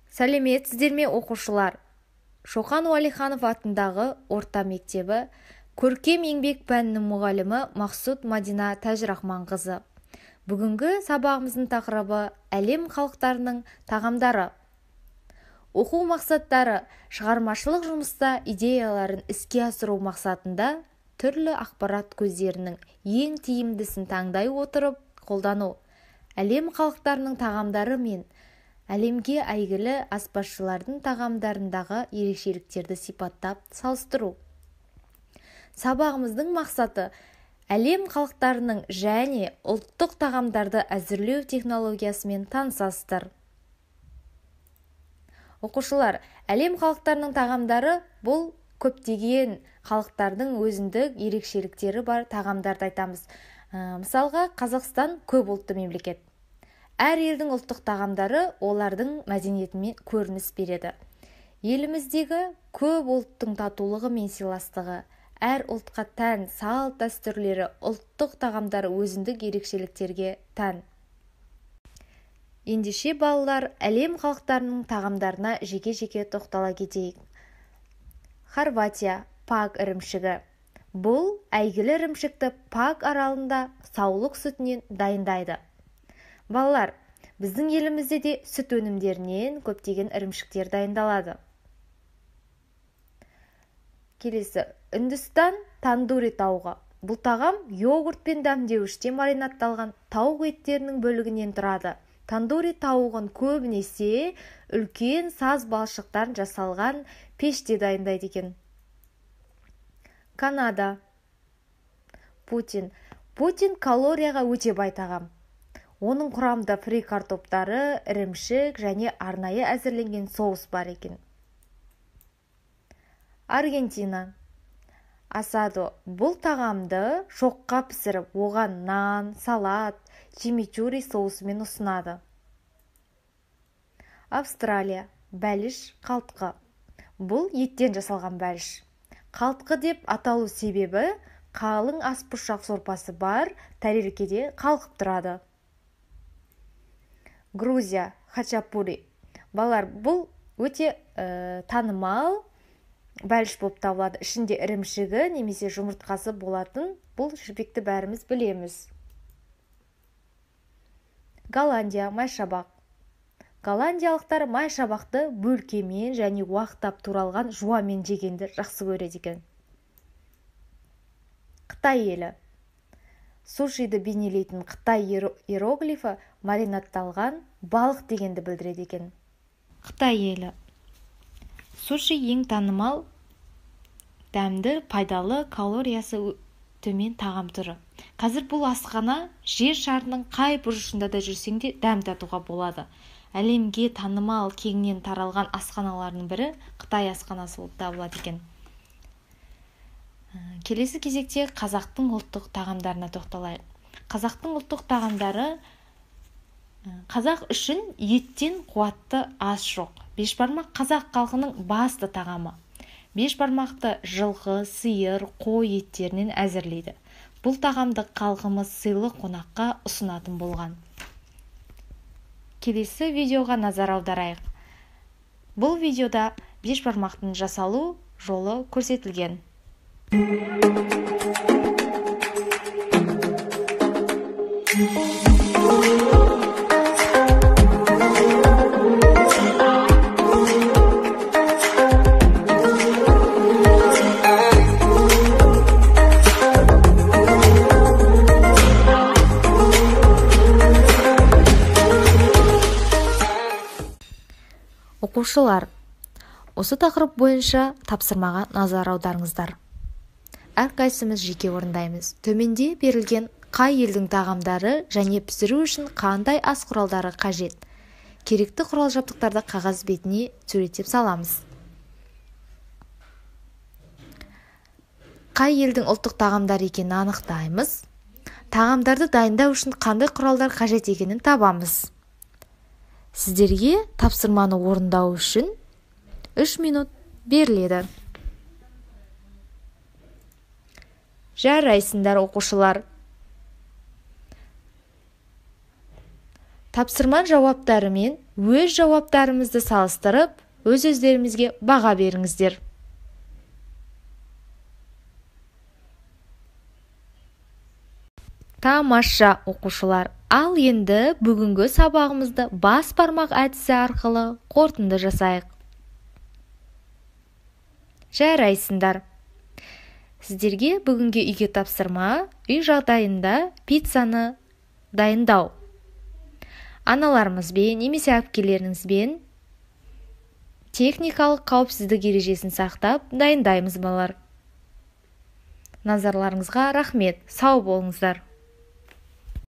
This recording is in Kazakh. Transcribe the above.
Сәлеметсіздер ме, оқушылар? Шоқан Уәлиханов атындағы орта мектебі көркем еңбек пәнінің мұғалімі Мақсұт Мадина Тәжірахманқызы. Бүгінгі сабағымыздың тақырыбы әлем халықтарының тағамдары. Оқу мақсаттары: шығармашылық жұмыста идеяларын іске асыру мақсатында түрлі ақпарат көздерінің ең тиімдісін таңдай отырып қолдану, әлем халықтарының тағамдары мен әлемге әйгілі аспазшылардың тағамдарындағы ерекшеліктерді сипаттап салыстыру. Сабағымыздың мақсаты әлем халықтарының және ұлттық тағамдарды әзірлеу технологиясымен танысасыздар. Оқушылар, әлем халықтарының тағамдары бұл көптеген халықтардың өзіндік ерекшеліктері бар тағамдарды айтамыз. Мысалға, Қазақстан көп ұлтты мемлекет. Әр елдің ұлттық тағамдары олардың мәдениетімен көрініс береді. Еліміздегі көп ұлттың татулығы мен сыйластығы, әр ұлтқа тән салт дәстүрлері, ұлттық тағамдары өзіндік ерекшеліктерге тән. Ендеше, балалар, әлем халықтарының тағамдарына жеке-жеке тоқтала кетейік. Хорватия паг ірімшігі. Бұл әйгілі ірімшікті Паг аралында саулық сүтінен дайындайды. Балалар, біздің елімізде де сүт өнімдерінен көптеген ірімшіктер дайындалады. Келесі, Үндістан тандури тауығы. Бұл тағам йогурт пен дәмдеуіште маринадталған тауық еттерінің бөлігінен тұрады. Тандури тауығын көбінесе үлкен саз балшықтан жасалған пеште дайындайды екен. Канада. Путин. Путин калорияға өте бай тағам. Оның құрамында фри картоптары, ірімшік және арнайы әзірленген соус бар екен. Аргентина. Асадо. Бұл тағамды шоққа пісіріп, оған нан, салат, чимичури соусымен ұсынады. Австралия. Бәліш қалтқы. Бұл еттен жасалған бәліш. Қалтқы деп аталу себебі қалың аспұшақ сорпасы бар тәрелкеде қалқып тұрады. Грузия. Хачапури. Балалар, бұл өте танымал бәліш болып табылады. Ішінде ірімшігі немесе жұмыртқасы болатын бұл шүрпекті бәріміз білеміз. Голландия. Майшабақ. Голландиялықтар майшабақты бөлкемен және уақтап туралған жуамен жегенді жақсы көреді екен. Қытай елі. Сушиді бейнелейтін қытай иероглифі маринадталған балық дегенді білдіреді екен. Қытай елі. Суши ең танымал, дәмді, пайдалы, калориясы төмен тағам түрі. Қазір бұл асхана жер шарының қай бұрышында да жүрсең де дәм татуға болады. Әлемге танымал, кеңінен таралған асханалардың бірі Қытай асханасы болып табылады екен. Келесі кезекте қазақтың ұлттық тағамдарына тоқталайық. Қазақтың ұлттық тағамдары: қазақ үшін еттен қуатты ас жоқ. Бешбармақ қазақ халқының басты тағамы. Бешбармақты жылқы, сиыр, қой еттерінен әзірлейді. Бұл тағамды халқымыз сыйлы қонаққа ұсынатын болған. Келесі видеоға назар аударайық. Бұл видеода бешбармақтың жасалу жолы көрсетілген. Оқушылар, осы тақырып бойынша тапсырмаға назар аударыңыздар. Әрқайсымыз жеке орындаймыз. Төменде берілген қай елдің тағамдары және пісіру үшін қандай ас құралдары қажет? Керекті құрал жабдықтарды қағаз бетіне суреттеп саламыз. Қай елдің ұлттық тағамдары екенін анықтаймыз. Тағамдарды дайындау үшін қандай құралдар қажет екенін табамыз. Сіздерге тапсырманы орындау үшін 3 минут беріледі. Жарайсыңдар, оқушылар. Тапсырма жауаптарымен Өз жауаптарымызды салыстырып, өз-өздерімізге баға беріңіздер. Тамаша, оқушылар! Ал енді бүгінгі сабағымызды бас бармақ әдісі арқылы қорытынды жасайық. Жарайсыңдар! Сіздерге бүгінгі үйге тапсырма үй жағдайында пиццаны дайындау. Аналарымызбен немесе әпкелеріңізбен техникалық қауіпсіздік ережесін сақтап дайындаймыз, балалар. Назарларыңызға рахмет. Сау болыңыздар.